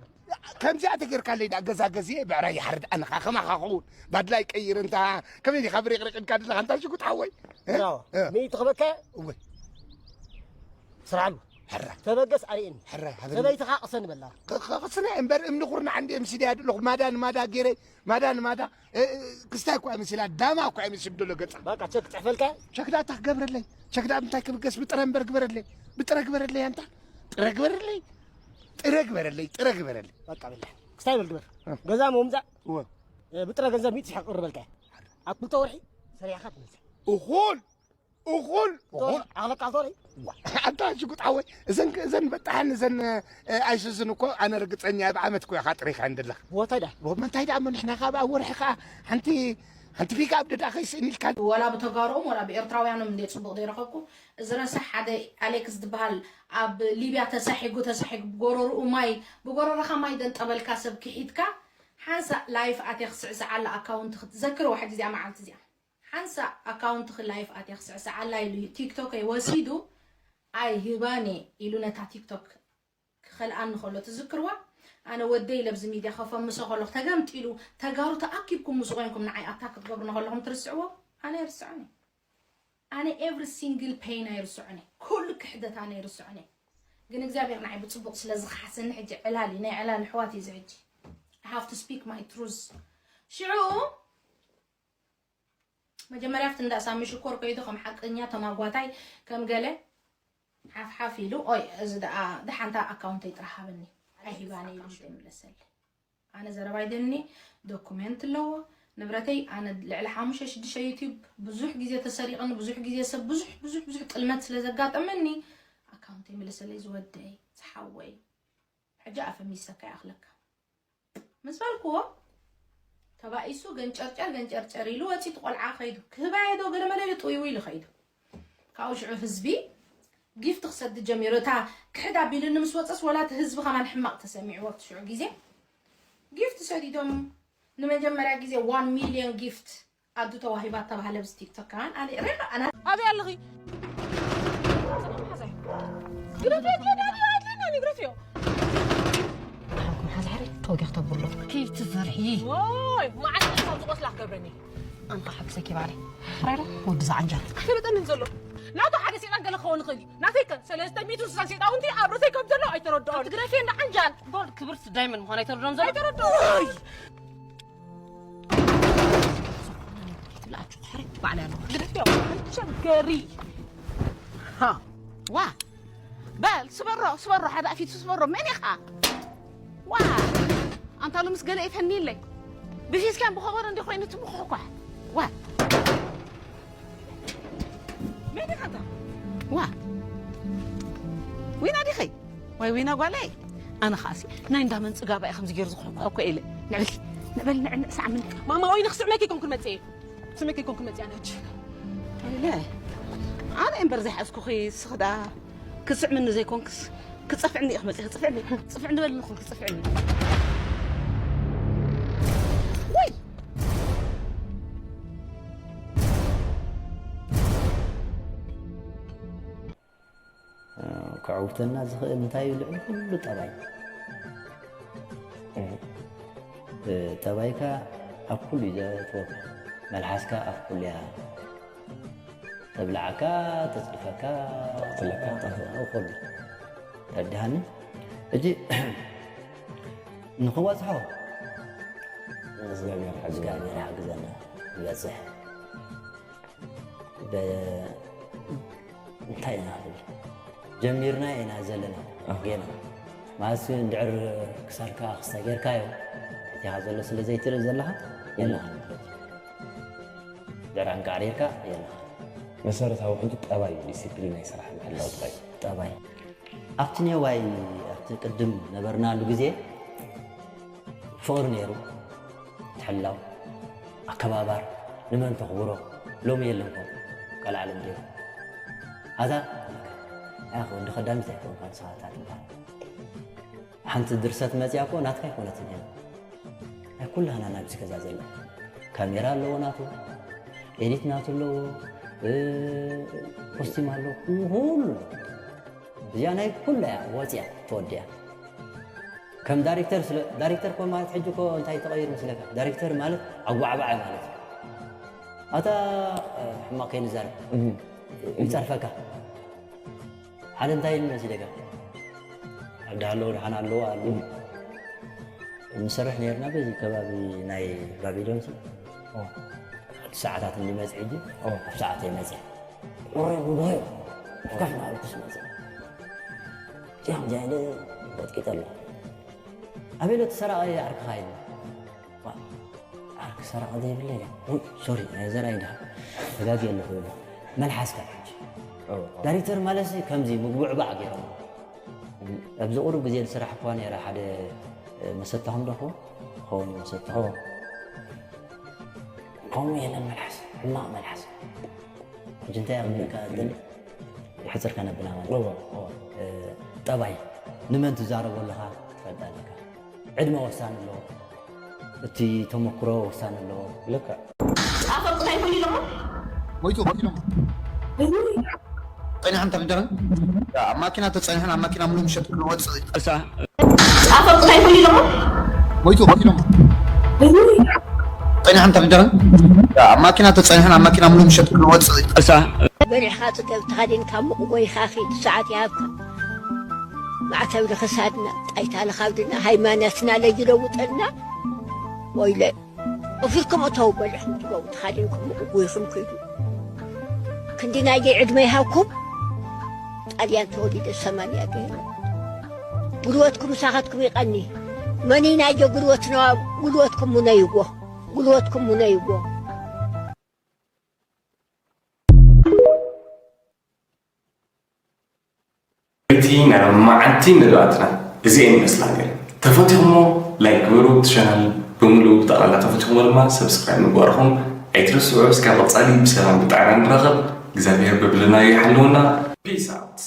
ከምዚኣ ተጌርካለይ ደኣ ገዛ ገዚኤ ብዕራይ ይሓርድ ኣነኻ ከማኻ ኸውን ባድላይ ቀይር እንታ ከመይ ዲኻ ብሪቕሪቕ ኢልካ ዘለኻ እንታ ሽጉጥ ሓወይ? እ? ኖ፣ እ። ሚእቲ ክበካ እወ። ስርዓሉ። ሕራይ። ተበገስ ኣርእየኒ። ሕራይ፣ ሃበኒ። ሰበይትኻ ቅሰኒ በላ። ቅ-፣ ቅ-፣ ቅስነ እምበር እምኒ ኩርናዕ እንድየ ምስ ኢደይ ኣድለኹ ማዳ ንማዳ ገይረ፣ ማዳ ንማዳ፣ እ፣ እ፣ ክስታይ እኮ ኣይመስላ፣ ዳማ እኮ ኣይመስል ደሎ ገጻ። በቃ ቸክ ጽሕፈልካ? ቸክ ዳታ ክገብረለይ። ቸክ ዳ እንታይ ክብገስ ብጥረ እምበር ግበረለይ። ብጥረ ግበረለይ ኣንታ። ጥረ ግበረለይ። ጥረ ግበረለይ፣ ጥረ ግበረለይ። በቃ በላ። ክስታይ በል ግበር። እ። ገዛ ምምጻእ? እወ። እ፣ ብጥረ ገንዘብ ሚእቲ ሽሕ ክቕርበልካ። ኣብ ክልተ ወርሒ ሰሪሕኻ ትመልስ። እኹል። እኹል፣ እኹል። ዓቕለካ ኣዞሪ። ዋ፣ ኣንታ ሽጉጥ ሓወይ፣ እዘን፣ እዘን በጣሕን እዘን፣ እ፣ ኣይሱዝን እኮ ኣነ ርግጸኛ እየ፣ ብዓመት እኮ ኢኻ ጥሪኻ እንደለኻ። ቦታይ ዳ? ዎ፣ መንታይ ደኣ እሞ ንሕና ካብ ኣብ ወርሒ ከኣ ሓንቲ፣ ሓንቲ ፒክኣፕ ደኣ ከይስእን ኢልካ። ወላ ብተጋሩኦም ወላ ብኤርትራውያኖም እንደ ጽቡቕ ዘይረኸብኩ፣ እዚ ረሳሕ ሓደ ኣሌክስ ዝበሃል ኣብ ሊብያ ተሳሒጉ፣ ተሳሒጉ ብጎረርኡ ማይ፣ ብጎረርኻ ማይ ደንጠበልካ ሰብ ክሒድካ፣ ሓንሳእ ላይፍ ኣትየ ክስዕስዓላ ኣካውንት ክትዘክርዋ ሕጂ እዚኣ መዓልቲ እዚኣ። ሓንሳእ ኣካውንትኺ ላይፍ ኣትያ ክስዕስዓላ ኢሉ ቲክቶከይ ወሲዱ ኣይህባን እየ ኢሉ ነታ ቲክቶክ ክኸልኣኒ ከሎ ትዝክርዋ? ኣነ ወደይ ለብዚ ሚድያ ከፈምሶ ከለኹ ተገምጢሉ ተጋሩ ተኣኪብኩም ምስኡ ኮይንኩም ንዓይ ኣታክ ክትገብሩኒ ከለኹም ትርስዕዎ? ኣነ ኣይርስዖን እየ። ኣነ ኤቭሪ ሲንግል ፔን ኣይርስዖን እየ። ኩሉ ክሕደት ኣነ ኣይርስዖን እየ። ግን እግዚኣብሔር ንዓይ ብጽቡቕ ስለ ዝኸሓሰኒ ሕጂ ዕላል እዩ። ናይ ዕላል ኣሕዋት እዩ እዚ ሕጂ። I have to speak my truth። ሽዑ መጀመርያ ኣብቲ እንዳ ሳሚ ሽኮር ከይዱ ከም ሓቀኛ ተማጓታይ ከም ገለ ሓፍሓፍ ኢሉ፣ ኦይ፣ እዚ ደኣ ደሓንታ ኣካውንተይ ጥራሕ ሃበኒ። ኣይሂባን ኢሉ ይምለሰለይ። ኣነ ዘረባይ ደኒ ዶኩሜንት ኣለዎ ንብረተይ። ኣነ ልዕሊ ሓሙሽተ ሽዱሽተ ዩቲዩብ ብዙሕ ግዜ ተሰሪቕኒ፣ ብዙሕ ግዜ ሰብ ብዙሕ ብዙሕ ብዙሕ ጥልመት ስለ ዘጋጠመኒ ኣካውንተይ ምለሰለይ ዝወደይ ዝሓወይ። ሕጂ ኣፈሚሰካ ይኣኽለካ ምስ በልክዎ ተባኢሱ ገንጨርጨር ገንጨርጨር ኢሉ ወፂ። እቲ ቆልዓ ከይዱ ክህባየ ዶ ገለመለ ኢሉ ጥውይው ኢሉ ከይዱ። ካብኡ ሽዑ ህዝቢ ጊፍት ክሰድ ጀሚሩ። እታ ክሕድ ኣቢሉኒ ምስ ወፀስ ወላ እቲ ህዝቢ ከማን ሕማቕ ተሰሚዕዎ ኣብቲ ሽዑ ግዜ ጊፍት ሰዲዶም። ንመጀመርያ ግዜ ዋን ሚልዮን ጊፍት ኣዱ ተዋሂባ ተባህለ ብዚ ቲክቶክ ከማን ኣነ ሬኻ ኣና ኣበይ ኣለኺ? ግረፍዮ ኣድለና ግረፍዮ። ሓዛ ሕሪ ተወጊኽ ተብሎ ከይትፈርሒ። ወይ መዓልቲ ካብ ዝቆስላ ክገብረኒ። ኣንኻ ሓግዘኪ ባዕለይ። ራይሮ ወዲ ዝዓንጃል። ኣይፈለጠንን ዘሎ ናቱ ሓደ ሴጣን ገለ ክኸውን ይኽእል እዩ። ናተይከ ሰለስተ ሚእቲ ስሳን ሴጣውንቲ ኣብ ርእሰይ ከም ዘሎ ኣይተረድኦን። ትግረፊ እንዳ ዓንጃል። ጎል ክብርቲ ዳይመንድ ምዃን ኣይተረድኦን ዘሎ። ኣይተረድኦን። ትብላችሁ ትሕሪ ባዕላ ያለው ግደፊያው። ቸገሪ። ሃ ዋ በል ስበሮ ስበሮ ሓደ ኣፊቱ ስበሮ መን ኢኻ? ዋ ኣንታ ሎምስ ገለ ይፈኒ ኢለይ ብፊስካን ብኸበሮ እንዲ ኮይኑ ትምኹሕኳሕ። ዋ መን ኢኻ ኣንታ? ዋ ዊና ዲኸይ? ወይ ዊና ጓለይ ኣነ ኸኣሲ ናይ እንዳ መን ጽጋባ እየ ከምዚ ገይሩ ዝኹሕኳሕ እኮ ኢለ። ንዕበል ንዕበል ንዕንዕ ሳዕምኒ። ማማ ወይ ንኽስዕመኪ ኮንኩን መጽእ እየ። ስምኪ ኮንኩ መጽእ ኣነ ሕጂ። ኢለ ኣነ እምበር ዘይሓዝኩኺ ስኽዳ ክስዕምኒ ዘይኮንክስ ክጸፍዕኒ ኢኺ መጽእ ክጽፍዕኒ ጽፍዕኒ በልኒ ኹን ክጸፍዕኒ። ወይ ክዕውተና ዝኽእል እንታይ እዩ? ልዕሊ ኩሉ ጠባይ። ጠባይካ ኣብ ኩሉ እዩ ዘእትወካ። መልሓስካ ኣብ ኩሉ እያ ተብልዓካ፣ ተጽድፈካ፣ ተቕትለካ፣ ኣብ ኩሉ። ተረዲሃኒ? ሕጂ ንኽበጽሖ እግዚኣብሔር ሓግዘና። እግዚኣብሔር ሓግዘና። ይበጽሕ። እንታይ ኢና ንብል ጀሚርና ኢና ዘለና ጌና ማለት እንድዕር ክሳድካ ክስተ ጌርካዮ እቲኻ ዘሎ ስለ ዘይትርኢ ዘለኻ የለኻ ንብለት ድዕር ኣንቃዕሪርካ የለኻ። መሰረታዊ ሕጂ ጠባይ ዲሲፕሊን ናይ ስራሕ ምሕላው ጥራይ። ጠባይ ኣብቲ ኔዋይ ኣብቲ ቅድም ነበርናሉ ግዜ ፍቕሪ ነይሩ። ምትሕልላው፣ ኣከባባር፣ ንመን ተኽብሮ ሎሚ የለን ከምኡ ቀልዓለም ዲኹ ኣታ ኣያ ወዲ ከዳሚት ኣይኮንካ ንስኻ እታ ትበሃል ሓንቲ ድርሰት መፅያ እኮ ናትካ ኣይኮነትን እያ ናይ ኩላህና ናብዚ ገዛ ዘላ ካሜራ ኣለዎ ናቱ ኤዲት ናቱ ኣለዎ ኮስቲም ኣለዎ ኩሉ እዚኣ ናይ ኩላ እያ ወፅያ ተወዲያ ከም ዳይሬክተር ስለ ዳይሬክተር ኮ ማለት ሕጂ ኮ እንታይ ተቐይሩ መስለካ ዳይሬክተር ማለት ኣጓዕባዕ ማለት እዩ ኣታ ሕማቕ ከይንዛረብ ይፀርፈካ ሓደ እንታይ ኢሉ መሲለካ ኣብ ዳሃለዎ ደሓን ኣለዎ ኣሉ ንሰርሕ ነርና በዚ ከባቢ ናይ ባቢሎን ሰዓታት እንዲመፅ ሕጂ ኣብ ሰዓተይ መፅያ ቁረ ጉባኤ ከፍ ናበልኩስ መፅያ ጃም ጃይለ ወጥቂጠ ኣሎ ኣበይ ሎ ትሰራቐ ዓርክኻ ኢሉ ዓርኪ ሰራቒ ዘይብለይ ሶሪ ናይ ዘርኣይ ድኣ ተጋግየ ኣለኹ ይብል መልሓስካ ሕጂ ዳይሬክተር ማለት ከምዚ ምግቡዕባዕ ገይሮም ኣብዚ ቁሩብ ግዜ ዝስራሕ እኳ ነይረ ሓደ መሰታኹም ደኹ ክኸውን መሰታኹ ከምኡ የለን መልሓስ ሕማቕ መልሓስ ሕጂ እንታይ ኣብ ምልካ ደሊ ሕፅር ከነብላ ማለት ጠባይ ንመን ትዛረቦ ኣለኻ ትፈልጥ ኣለካ ዕድመ ወሳኒ ኣለዎ እቲ ተመክሮ ወሳኒ ኣለዎ ልክዕ ኣፈብቅታ ይኹን ኢሎሞ ሞይቱ ሞይቱ ጸኒሐን ተደረን ኣብ ማኪና ተጸኒሐን ኣብ ማኪና ሙሉ ምሸት ክንወጽእ ኣፈብቅታ ይኹን ኢሎሞ ሞይቱ ሞይቱ ጸኒሐን ተደረን ኣብ ማኪና ተጸኒሐን ኣብ ማኪና ሙሉ ምሸት ክንወጽእ በሊዕኻ ጽገብ ተኸዲንካ ሙቕ ጎይኻ ኺድ ሰዓት ይሃብካ ማዕተብ ንኽሳድና ጣይታ ንኻብድና ሃይማኖትና ለይለውጠልና ወይለ እፊልኩም እተው በሊዕኩም ትገቡ ተኻዲንኩም ጉይኹም ክይዱ ክንዲ ናየይ ዕድመ ይሃብኩም ጣልያን ተወሊደ ሰማንያ ገይረ ጉልበትኩም ምሳኻትኩም ይቐኒ መኒና ጀ ጉልበትና፣ ጉልበትኩም ነይዎ፣ ጉልበትኩም ነይዎ። እቲ ናይ መዓልቲ መደባትና እዚኤን ይመስላ ነይረን። ተፈቲኹሞ ላይክ ግበሩ። እቲ ቻናል ብምሉኡ ብጠቕላላ ተፈቲኹሞ ድማ ሰብስክራይብ ምግባርኹም ኣይትረስዑ። እስካብ ቀፃሊ ብሰላም ብጥዕና ንራኸብ። እግዚኣብሔር በብለናዮ ይሓልወና። ፒስ ኣውት።